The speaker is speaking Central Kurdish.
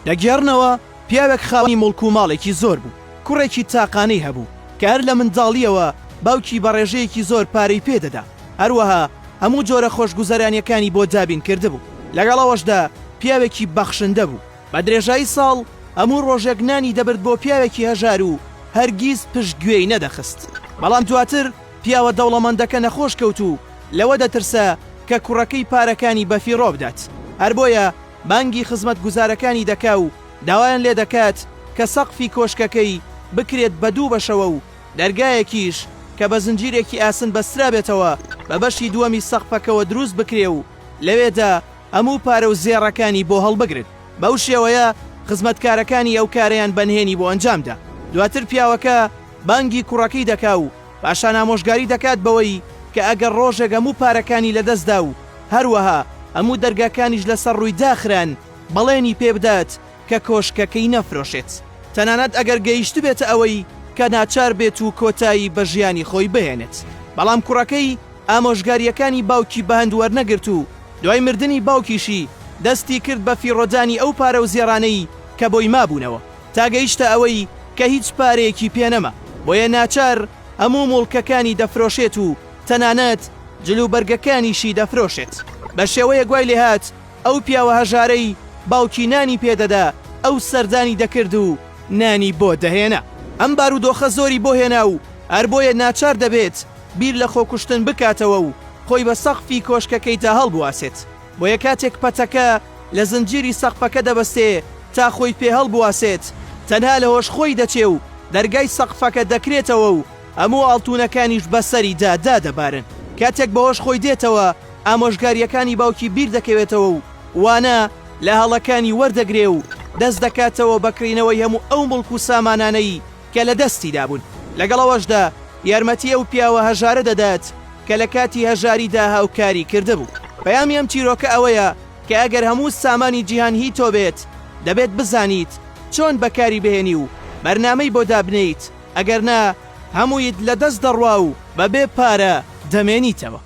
دەگێڕنەوە، پیاوێک خاوەنی موڵک و ماڵێکی زۆر بوو، کوڕێکی تاقانەی هەبوو، کە هەر لە منداڵییەوە باوکی بە ڕێژەیەکی زۆر پارەی پێ دەدا، هەروەها هەموو جۆرە خۆشگوزەرانییەکانی بۆ دابین کردبوو. لەگەڵ ئەوەشدا پیاوێکی بەخشندە بوو. بە درێژایی ساڵ هەموو ڕۆژێک نانی دەبرد بۆ پیاوێکی هەژار و هەرگیز پشت گوێی نەدەخست. بەڵام دواتر پیاوە دەوڵەمەندەکە نەخۆش کەوت و لەوە دەترسا کە کوڕەکەی پارەکانی بەفیڕۆ بدات، هەر بۆیە بانگی خزمەتگوزارەکانی دەکا و داوایان لێ دەکات کە سەقفی کۆشکەکەی بکرێت بە دوو بەشەوە و دەرگایەکیش کە بە زنجیرێکی ئاسن بەسترابێتەوە بە بەشی دووەمی سەقفەکەوە دروست بکرێ و لەوێدا هەموو پارە و زێڕەکانی بۆ هەڵبگرن. بەو شێوەیە خزمەتکارەکانی ئەو کارەیان بە نهێنی بۆ ئەنجام دا. دواتر پیاوەکە بانگی کوڕەکەی دەکا و پاشان ئامۆژگاری دەکات بەوەی کە ئەگەر ڕۆژێک هەموو پارەکانی لەدەست دا و هەروەها هەموو دەرگاکانیش لەسەر ڕووی داخران بەڵێنی پێ بدات کە کۆشکەکەی نەفرۆشێت تەنانەت ئەگەر گەیشتبێتە ئەوەی کە ناچار بێت و کۆتایی بە ژیانی خۆی بهێنێت. بەڵام کوڕەکەی ئامۆژگارییەکانی باوکی بەهەند وەرنەگرت و دوای مردنی باوکیشی دەستی کرد بە فیڕۆدانی ئەو پارە و زێڕانەی کە بۆی مابوونەوە تا گەیشتە ئەوەی کە هیچ پارەیەکی پێ نەما بۆیە ناچار هەموو موڵکەکانی دەفرۆشێت و تەنانەت جلوبەرگەکانیشی دەفرۆشێت بە شێوەیەک وای لێهات ئەو پیاوە هەژارەی باوکی نانی پێ دەدا ئەو سەردانی دەکرد و نانی بۆ دەهێنا. ئەم بارودۆخە زۆری بۆ هێنا و هەر بۆیە ناچار دەبێت بیر لە خۆکوشتن بکاتەوە و خۆی بە سەقفی کۆشکەکەیدا هەڵبواسێت. بۆیە کاتێک پەتەکە لە زنجیری سەقفەکە دەبەستێ تا خۆی پێ هەڵبواسێت، تەنها لە هۆش خۆی دەچێ و دەرگای سەقفەکە دەکرێتەوە و هەموو ئاڵتوونەکانیش بەسەریدا دادەبارن. کاتێک بەهۆش خۆی دێتەوە، ئامۆژگارییەکانی باوکی بیر دەکەوێتەوە و وانە لە هەڵەکانی وەردەگرێ و دەست دەکاتەوە بە کڕینەوەی هەموو ئەو موڵک و سامانانەی کە لە دەستی دابوون. لەگەڵ ئەوەشدا یارمەتی ئەو پیاوە هەژارە دەدات کە لە کاتی هەژاریدا هاوکاری کردبوو. پەیامی ئەم چیرۆکە ئەوەیە کە ئەگەر هەموو سامانی جیهان هی تۆ بێت، دەبێت بزانیت چۆن بەکاری بهێنی و بەرنامەی بۆ دابنێیت، ئەگەر نا هەموویت لە دەست دەڕوا و بەبێ پارە دەمێنیتەوە.